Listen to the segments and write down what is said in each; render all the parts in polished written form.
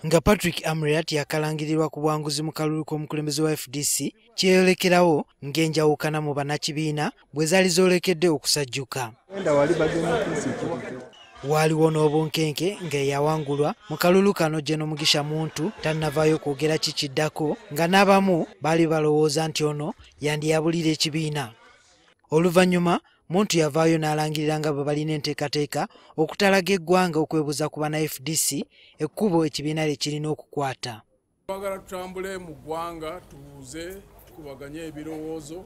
Nga Patrick Amuriat yakalangirirwa ku bwanguzi mu kalulu k'omukulembeze wa FDC, kyeyolekerawo ng'enjawukana mu bannakibiina bwe zaali zoolekedde okusajjuka. Waaliwo n'obunkenke ng'eyawangulwa mu kalulu kano Gen. Mugisha Muntu tannavaayo kwogera kikiddako, nga n'abamu baali balowooza nti ono yandiyabulira ekibiina. Oluvannyuma Muntu yavaayo n'alangirira nga bwe balina enteekateeka okutalaga eggwanga okwebuuza ku banna FDC ekkubo ekibiina lye kirina okukwata. Twagala tutambule mu ggwanga, tubuuze, tukubaganye ebirowoozo,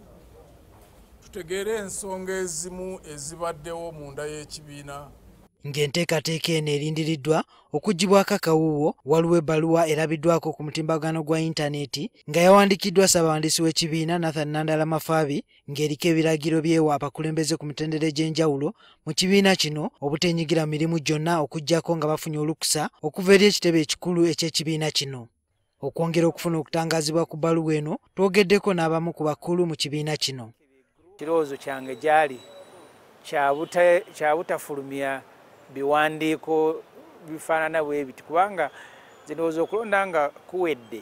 tutegeere ensonga ezimu ezibaddewo munda y'ekibiina. Ng'enteekateeka eno erindiriddwa okuggyibwako akawuuwo, waliwo ebbaluwa erabiddwako ku mutimbagano gwa yintaneeti nga yawandiikiddwa ssaabawandiisi w'ekibiina Nathan Nandala Mafabi, ng'eriko ebiragiro byewa abakulembeze ku mitendera egy'enjawulo mu kibiina kino obuteenyigira mirimu gyonna okuggyako nga bafunye olukusa okuva eri ekitebe ekikulu eky'ekibiina kino. Okwongera okufuna okutangaazibwa ku bbaluwa eno, twogeddeko n'abamu ku bakulu mu kibiina kino. Ekirowoozo kyange gyali kya butafulumya biwandiiko bifaanana bwe biti, kubanga nze ndowooza okulonda nga kuwedde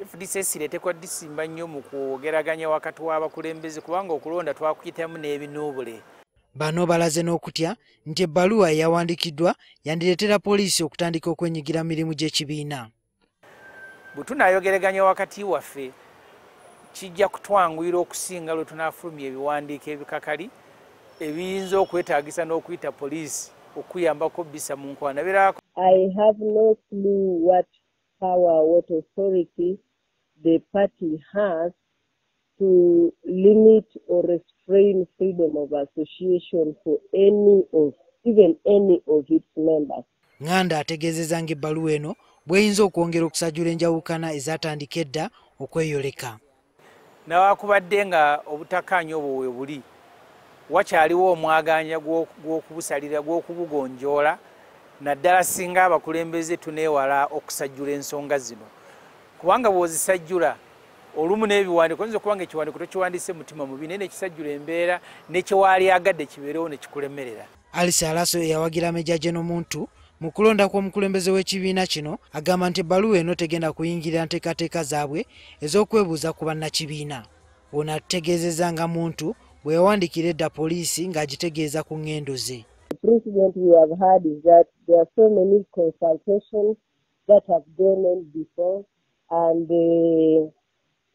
FDC esireetekwa disimba nnyo mu kwogeraganya wakati w'abakulembeze, kubanga okulonda twakuyitamu n'ebinuubule. Bano balaze n'okutya nti ebbaluwa eyawandiikiddwa yandireetera poliisi okutandika okwenyigira mu mirimu gy'ekibiina. Bwe tunaayogeraganya wakati waffe kijja kutwanguyira okusinga lwe tunaafulumya ebiwandiiko ebikakali ebiyinza okwetaagisa n'okuyita poliisi okuyambako bisa mu nkwana. I have no clue what power, what authority the party has to limit or restrain freedom of association for any of, even any of its members. Nganda ategeezezza ng'ebbaluwa eno bw'eyinza okwongera okusajjula enjawukana ezaatandika edda okweyoleka. Nawakubadde nga obutakkaanya obwo we buli, wakyaliwo omwaganya gw'okubusalira, gw'okubugonjoola, naddala singa abakulembeze tuneewala okusajjula ensonga zino, kubanga bw'ozisajjula olumu n'ebiwandiiko oyinza okuba nga ekiwandiiko tokiwandiise mutima mubi, naye nekisajjula embeera nekyewaali agadde kibeerewo ne kikulemerera. Alice Alaso eyawagira Meja Gen. Muntu mu kulonda kw'omukulembeze w'ekibiina kino agamba nti ebbaluwa eno tegenda kuyingirira nteekateeka zaabwe ez'okwebuuza ku bannakibiina. Ono ategeezezza nga Muntu bwe yawandiikira edda poliisi ng'agitegeeza ku ŋŋendo ze. The precedent we have had is that there are so many consultations that have gone on before, and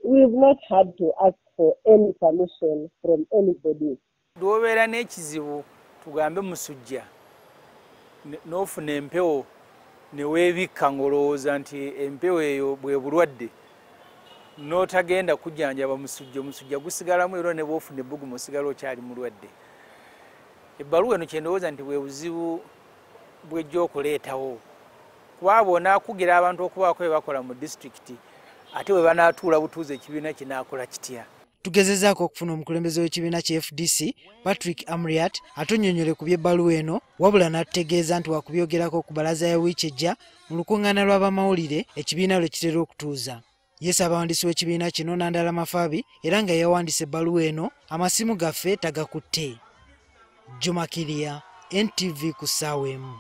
we've not had to ask for any permission from anybody. Lw'obeera n'ekizibu tugambe musujja n'ofuna empewo ne weebikka ng'olowooza nti empewo eyo bwe bulwadde, n'otagenda kujjanjaba musujja, omusujja gusigalamu era ne bw'ofuna ebbugumu osigala okyali mulwadde. Ebbaluwa eno kye ndowooza nti bwe buzibu bw'ejja okuleetawo, kuba bw'onaakugira abantu okubaako bye bakola mu disitulikiti ate bwe banaatuula butuuze ekibiina kinaakola kitya. Tugezezaako okufuna omukulembeze w'ekibiina kya FDC Patrick Amuriat atunnyonnyole ku by'ebbaluwa eno, wabula n'atutegeeza nti wakubyogerako ku balaza ya wiiki ejja mu lukuŋŋaana lw'abamawulire ekibiina lwe kitera okutuuza. Ye ssaabawandiisi w'ekibiina kino Nandala Mafabi era nga yawandiise ebbaluwa eno, amasimu gaffe tagakutte. Juma Kiria, NTV ku ssaawa emu.